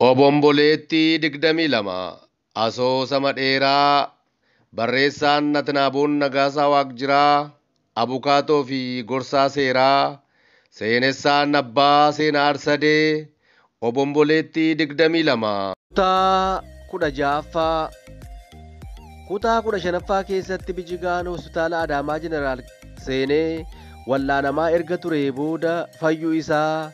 Obomboleettii 22 Asoosama dheeraa barreessaan Atnaaboon Nagaasaa Waaqjiraa Abukaatoo fi Gorsaa Seeraa Seenessaan Abbaa Seenaa Arsadee Obomboleettii 22. Kutaa 16ffaa. Kutaa 15ffaa keessatti Bijigaan hospitaala Adaamaa Jeneraal seenee wal'aanamaa erga turee booda fayyuu isaa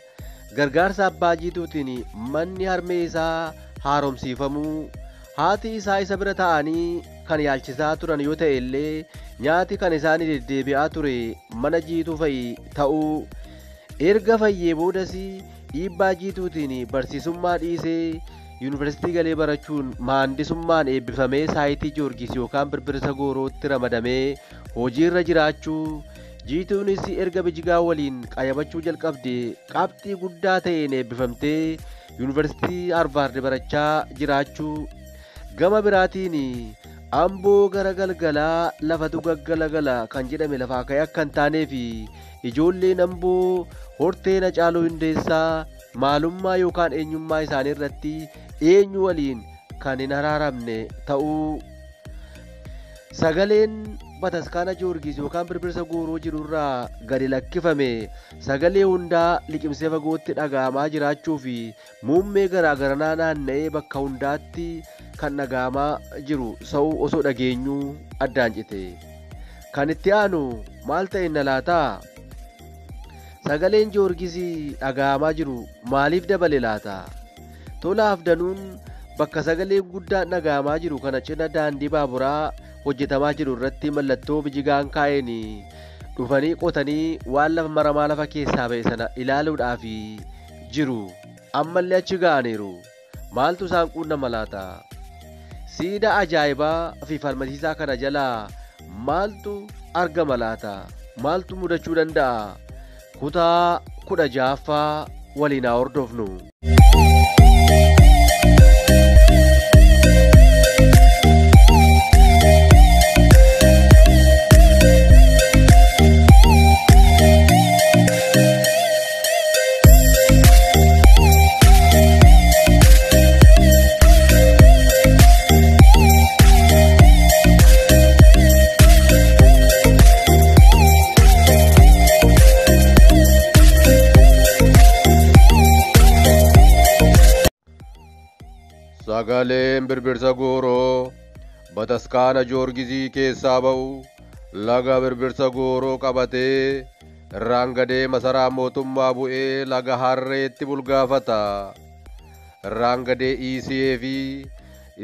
gargaarsa abbaa Jiituutiin manni harmee isaa haaromsiifamuu, haati isaa isa bira taa'anii kan yaalchisaa turan yoo ta'e illee nyaati kan isaanii deddeebi'aa ture mana Jiituu fa'i ta'uu, erga fayyee boodas dhiibbaa Jiituutiin barsiisummaa dhiisee yuunivarsiitii galee barachuun maandisummaan eebbifamee saayitii Joorgis yookaan Birbirsa Goorootti ramadamee hojiirra jiraachuu, Jiituunis erga Bijigaa waliin qayyabachuu jalqabde qabxii guddaa ta'een eebbifamtee yuunivarsiitii Harvaard barachaa jiraachuu, gama biraatiin Amboo gara galgalaa lafatu gaggalagala kan jedhame lafaa ka'ee akka hin taanee fi ijoolleen Amboo hortee Hacaaluu Hundeessaa maalummaa yookaan eenyummaa isaanii irratti eenyu waliin kan hin araaramne ta'uu, sagaleen bataskaana Joorgis yookaan Birbirsa Gooroo jirurraa gadi lakkifame sagalee hundaa liqimsee fagootti dhaga'amaa jiraachuu fi muummee garaagaranaa naanna'ee bakka hundaatti kan dhaga'amaa jiru sa'uu osoo dhageenyuu addaan cite. Kan itti aanu maal ta'e na laataa? Sagaleen Joorgis dhaga'amaa jiru maaliif dabale laata? Tolaaf danuun bakka sagaleen guddaan dhaga'amaa jiru kana cina daandii baaburaa hojjetamaa jiru irratti mallattoo Bijigaan kaa'een dhufanii qotanii waan lafa maramaa lafa keessaa ba'e sana ilaaluudhaaf jiru. Ammallee achi ga'aniiru. Maaltu isaan quunnama laata? Siidaa ajaa'ibaa fi falmasiisaa kana jalaa maaltu argama laata? Maaltu mudachuu danda'a? Kutaa 16ffaa waliin haa hordofnu. Sagaleen Birbirsa Gooroo bataskaana Joorgizii keessaa ba'u laga Birbirsa Gooroo qabatee irraan gadee masaraa mootummaa bu'ee laga Harreetti bulgaafata. Irraan gadee ECA fi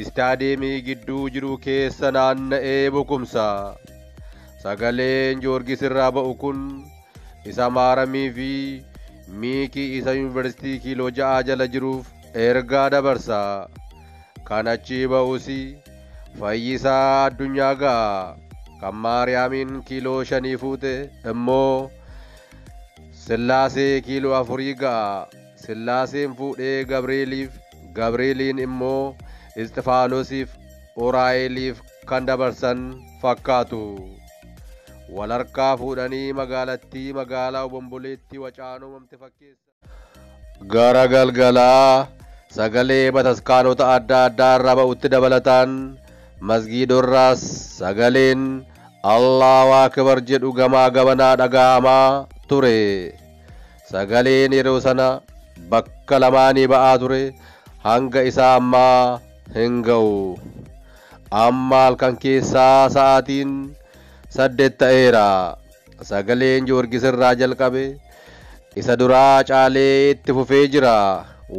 istaadeemii gidduu jiru keessa naanna'ee bukumsa. Sagaleen Joorgis irraa ba'u kun isa Maaramii fi Miikii isa yuunivarsiitii kiiloo 6 jala jiruuf ergaa dabarsa. Kan achii ba'us Fayyisaa addunyaa ga'a. Kan Maariyaamiin kiiloo 5 fuute immoo Sillaasee kiiloo 4 ga'a. Sillaaseen fuudhee Gabrieliif, Gabrieliin immoo Isxifaanosiif, Uraa'eliif kan dabarsan fakkaatu. Walharkaa fuudhanii magaalattii magaalaa Obomboleettii wacaanoo uumamte fakkeessa. Gara galgalaa sagalee bataskaanota adda addaa irraa ba'utti dabalataan masgiidorraas sagaleen Allahu Akbar jedhu gamaa gamanaa dhaga'amaa ture. Sagaleen yeroo sana bakka lamaanii ba'aa ture hanga isaa ammaa hin ga'u. Amma halkan keessaa sa'aatiin 8 ta'eera. Sagaleen Joorgis irraa jalqabe isa duraa caalee itti fufee jira.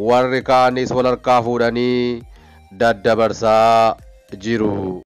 Warri kaanis walharkaa fuudhanii daddabarsaa jiru.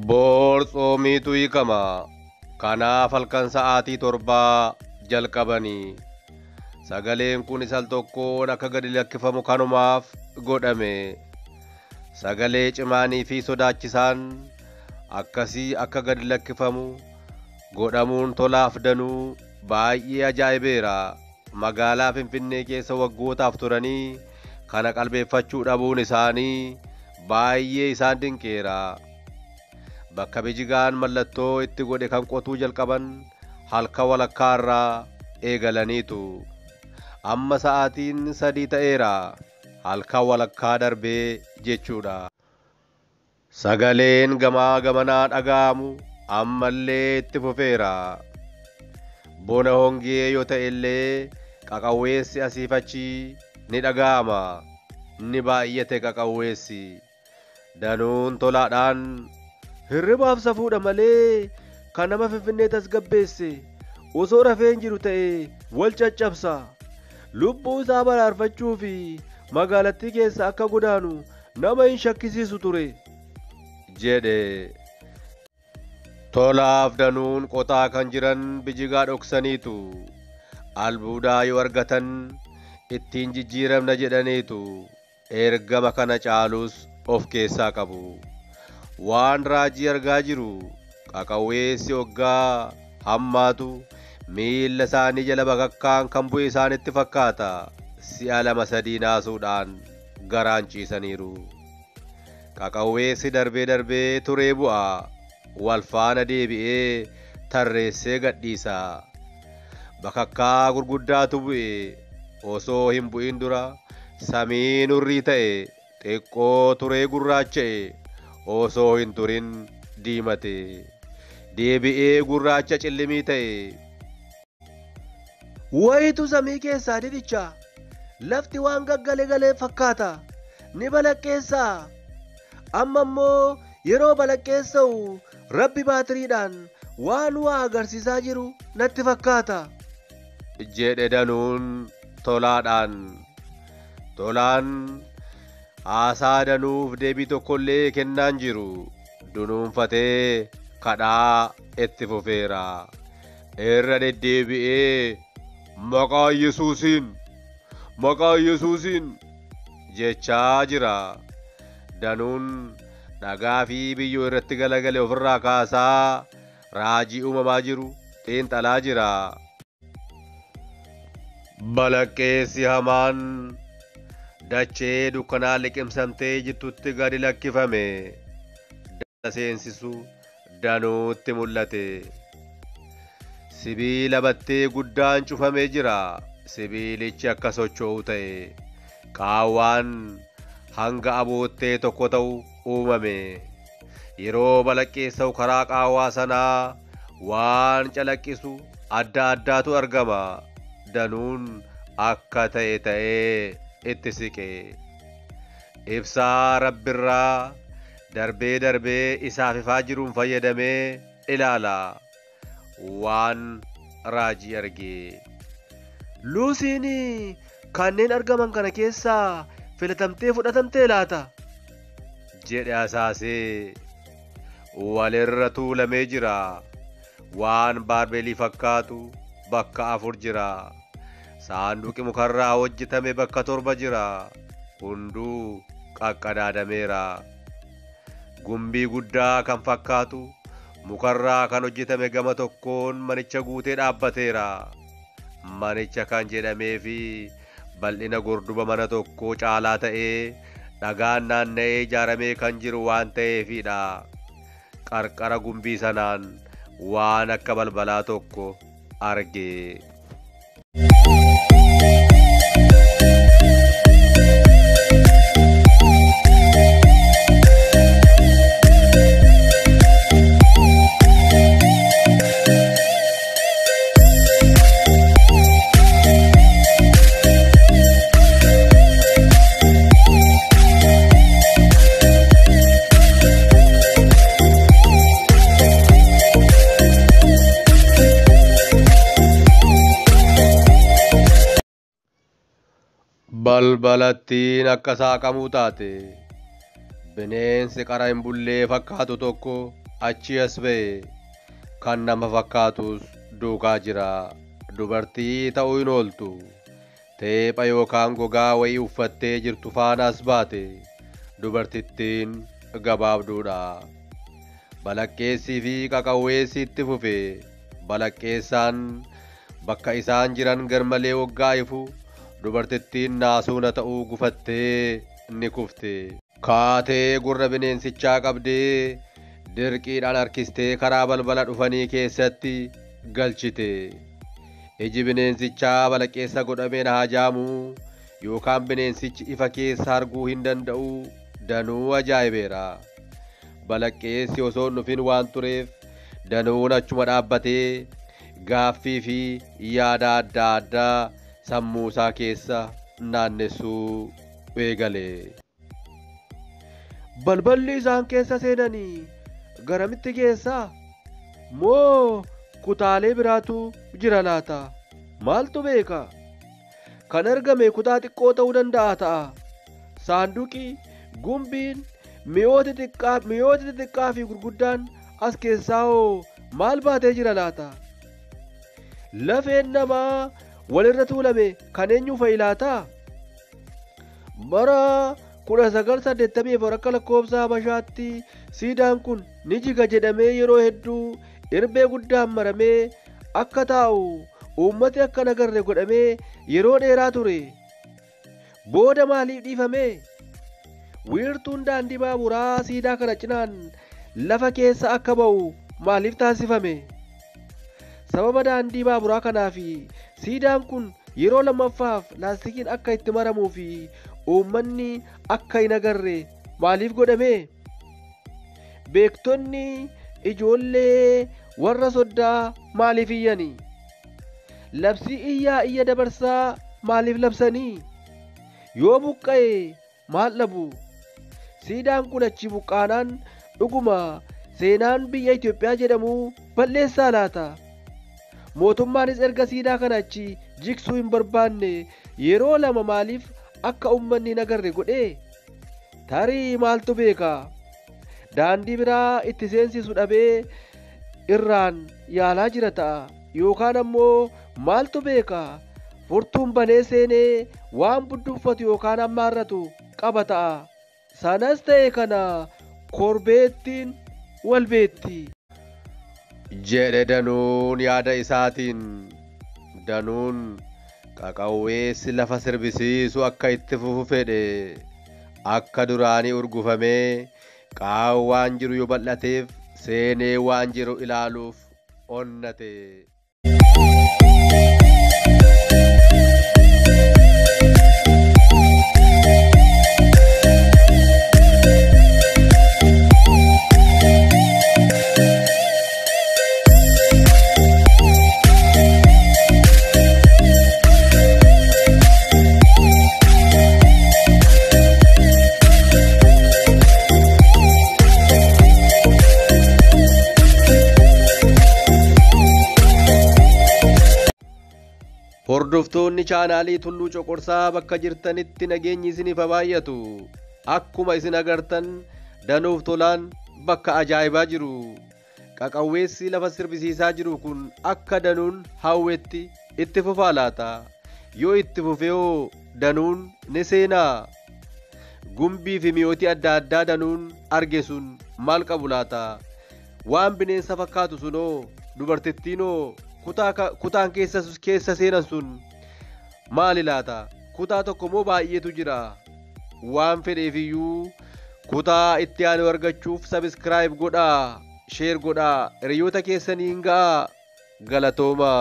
Boortsoomiitu hiikama. Kanaaf halkan sa'aatii 7 jalqabanii. Sagaleen kunis al tokkoon akka gadi lakkifamu kanumaaf godhame. Sagalee cimaanii fi sodaachisaan akkasii akka gadi lakkifamu godhamuun Tolaaf Danuu baay'ee ajaa'ibeera. Magaalaa Finfinnee keessa waggootaaf turanii kana qalbeeffachuu dhabuun isaanii baay'ee isaan dinqeera. Bakka Bijigaan mallattoo itti godhe kan qotuu jalqaban halkan walakkaarraa eegalaniitu. Amma sa'aatiin 3 ta'eera. Halkan walakkaa darbee jechuudha. Sagaleen gamaa gamanaa dhaga'amu ammallee itti fufeera. Bona hongee yoo ta'e illee qaqawweessi asiif achi ni dhaga'ama. Ni baay'ate qaqawweessi. Danuun Tolaadhaan hirribaaf safuudha malee kan nama Finfinnee tasgabbeesse osoo rafeen jiru ta'e wal caccabsa. Lubbuu isaa baraarfachuu fi magaalattii keessa akka godaanu nama hin shakkisiisu ture jedhe. Tolaaf Danuun qotaa kan jiran Bijigaa dhoksaniitu. Albuudaa yoo argatan ittiin jijjiiramna jedhaniitu. Ergama kana caalus of keessaa qabu. Waan raajii argaa jiru qaqawweessi hoggaa hammaatu miilla isaanii jala bakakkaan kan bu'e isaanitti fakkaata. Si'a 2 3 naasuudhaan garaan ciisaniiru. Qaqawweessi darbee darbee turee bu'a. Wal faana deebi'ee tarreessee gadhiisa. Bakakkaa gurguddaatu bu'e. Osoo hin bu'in dura samiin hurrii ta'e xiqqoo turee gurraacha'e. Osoo hin turin diimate. Deebi'ee gurraacha cillimii ta'e. Wayitu samii keessaa didicha. Lafti waan gaggale galee fakkaata. Ni balaqqeessaa. Amma immoo yeroo balaqqeessa'u Rabbi baatiriidhaan waan waa agarsiisaa jiru natti fakkaata jedhe Danuun Tolaadhaan. Tolaan haasaa Danuuf deebii tokkollee kennaan jiru. Dunuunfatee kadhaa itti fufeera. Irra deddeebi'ee maqaa Yesuusiin maqaa Yesuusiin jechaa jira. Danuun dhagaa fi biyyoo irratti galagale ofirraa kaasaa raajii uumamaa jiru xiinxalaa jira. Balaqqeessi hamaan dachee dukkanaa liqimsamtee jirtutti gadi lakkifame. Dhala seensisu Danuutti mul'ate. Sibiila battee guddaan cufamee jira. Sibiilichi akka socho'u ta'e. Qaawwaan hanga aboottee tokko ta'u uumame. Yeroo balaqqeessa'u karaa qaawwaa sanaa waan calaqqisu adda addaatu argama. Danuun akka ta'e ta'ee itti siqe. Ibsaa Rabbirraa darbee darbee isaaf ifaa jiruun fayyadamee ilaala. Waan raajii arge. Luusiin kanneen argaman kana keessaa filatamtee fudhatamtee laata jedhe asaasee. Walirra tuulamee jira. Waan baarbeelii fakkaatu bakka 4 jira. Saanduqi mukarraa hojjetame bakka 7 jira. Hunduu qaqqadaadameera. Gumbii guddaa kan fakkaatu mukarraa kan hojjetame gama tokkoon manicha guutee dhaabbateera. Manicha kan jedhamee fi bal'ina gorduba mana tokkoo caalaa ta'ee dhagaan naanna'ee ijaaramee kan jiru waan ta'eefidha. Qarqara gumbii sanaan waan akka balbalaa tokko arge. Balbalattiin akka saaqamuu taate. Bineensi qara hin bullee fakkaatu tokko achi as ba'e. Kan nama fakkaatus duukaa jira. Dubartii ta'uu hin ooltu. Teepha yookaan gogaa wayii uffattee jirtu faanaas baate. Dubartittiin gabaabduudha. Balaqqeessii fi qaqawweessi itti fufe. Balaqqeessaan bakka isaan jiran garmalee waggaa ifu dubartittiin naasuuna ta'uu gufattee ni kufte. Kaatee gurra bineensichaa qabdee dirqiidhaan harkistee karaa balbala dhufanii keessatti galchite. Iji bineensichaa balaqqeessa godhameen haajaamuu yookaan bineensichi ifa keessa arguu hin danda'u danuu ajaa'ibeera. Balaqqeessi osoo hin dhufin waan tureef danuun achuma dhaabbatee gaaffii fi yaada adda addaa sammuu isaa keessa naannessuu eegale. Balballi isaan keessa seenanii garamitti geessaa? Moo kutaalee biraatu jira laata? Maaltu beeka? Kan argame kutaa xiqqoo ta'uu danda'a ta'a. Saanduqi, gumbiin, mi'ooti xixiqqaa fi gurguddaan as keessaa hoo maal baatee jira laata? Lafeen namaa walirra tuulame kan eenyu fa'i laata? Bara 1984 akka lakkoofsa Habashaatti siidaan kun ni jiga jedhamee yeroo hedduu irbee guddaan maramee akka taa'u uummati akka hin agarre godhamee yeroo dheeraa ture. Booda maaliif dhiifame? Wiirtuun daandii baaburaa siidaa kana cinaan lafa keessa akka ba'u maaliif taasifame? Sababa daandii baaburaa kanaa fi siidaan kun yeroo lammaffaaf laastikiin akka itti maramuu fi uummanni akka hin agarre maaliif godhame? Beektonni ijoollee warra soddaa maaliif iyyani? Labsii iyyaa iyya dabarsaa maaliif labsanii? Yoo buqqa'e maal dhabu? Siidaan kun achi buqqaanaan dhuguma seenaan biyya Itoophiyaa jedhamu balleessaa laata? Mootummaanis erga siidaa kana achi jigsuu hin barbaanne yeroo lama maaliif akka uummanni hin agarre godhee? Tarii maaltu beeka? Daandii biraa itti seensisu dhabee irraan yaalaa jira ta'a. Yookaan ammoo maaltu beeka? Furtuun banee seenee waan budduuffatu yookaan hammaarratu qaba ta'a. Sanas ta'e kana korbeettiin wal beetti. Jedhe danuun yaada isaatiin. Danuun qaqawweessi lafa sirbisiisu akka itti fufu fedhe. Akka duraanii urgufamee qaawwaan jiru yoo bal'ateef seenee waan jiru ilaaluuf onnate. Hordoftoonni chaanaalii Tulluu Coqorsaa bakka jirtanitti nageenyi isiniif haa baay'atu. Akkuma isin agartan danuuf tolaan bakka ajaa'ibaa jiru. Qaqawweessi lafa sirbisiisaa jiru kun akka danuun hawwetti itti fufaa laata? Yoo itti fufee hoo danuun ni seenaa? Gumbii fi mi'ooti adda addaa danuun arge sun maal qabu laata? Waan bineensa fakkaatu sunoo dubartittiinoo kutaan keessa seenan sun maali laata? Kutaa tokko moo baay'eetu jira? Waan fedheefiyyuu kutaa itti aanu argachuuf sabiskiraayib godhaa, sheer godhaa, hiriyoota keessaniin ga'aa. Galatooma.